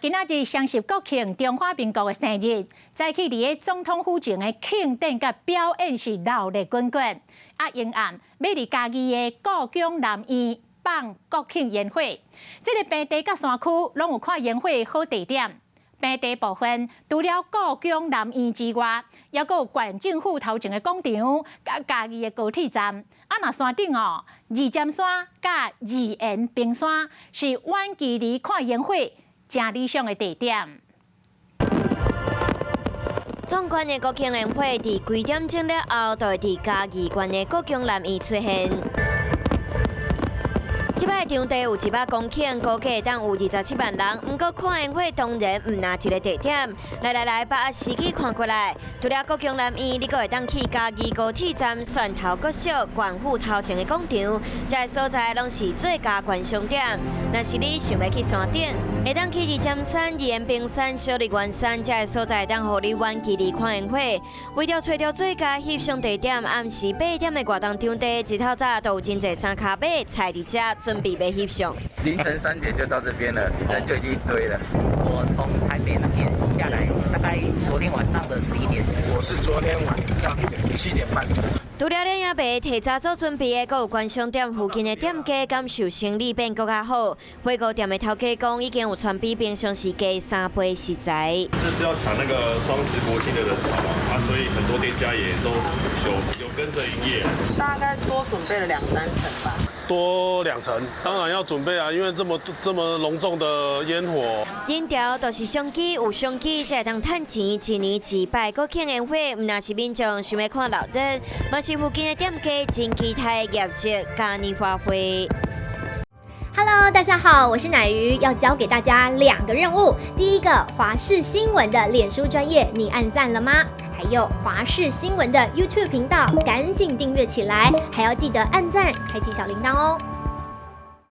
今仔日雙十國慶，中華民國的生日，早起佇个總統府前的慶典佮表演是鬧熱滾滾。啊，迎暗欲佇嘉義的故宮南院放國慶煙火，這个平地佮山區攏有看煙火的好地點。平地部分除了故宮南院之外，猶閣有縣政府頭前的廣場，佮嘉義的高鐵站。啊，若山頂哦，二尖山佮二延冰山是遠距離看煙火誠理想的地點。壯觀的國慶煙火佇幾點鐘了後，就會佇嘉義縣的故宮南院出現。這擺場地有100公頃，估計會當有27萬人。毋過看煙火當然毋但一个地點。來來來，把握時機看過來。除了故宮南院，你閣會當去嘉義高鐵站、蒜頭國小、縣府頭前的廣場，這个所在攏是最佳觀賞點。若是你想欲去山頂，會當去二尖山、二延冰山、小笠原山，這个所在會當予你遠距離看煙火。為著揣著最佳翕相地點，暗時8點的活動場地，一透早就有真濟三跤馬踩佇遮，準備欲翕相。凌晨3點就到這邊了，人就已經一堆了。我從台北那邊下來，大概昨天晚上的11點。我是昨天晚上7點半。除了連夜白提早做準備的，閣有觀賞點附近的店家感受生意變閣較好。火鍋店的頭家講，已經有傳比平常時加3倍食材。這次要搶那個雙十國慶的人潮啊，所以很多店家也都有跟着營業。大概多準備了兩三成吧。多兩成，當然要準備啊，因為這麼這麼隆重的煙火。人潮就是商機，有商機才會當趁錢。一年一擺國慶煙火，毋但是民眾想欲看鬧熱，嘛是附近的店家真期待業績嘉年華會。 Hello，大家好，我是奶魚，要交給大家兩個任務。第一個，華視新聞的臉書專頁，你按讚了嗎？還有華視新聞的 YouTube 頻道，趕緊訂閱起來，還要記得按讚，開啟小鈴鐺哦。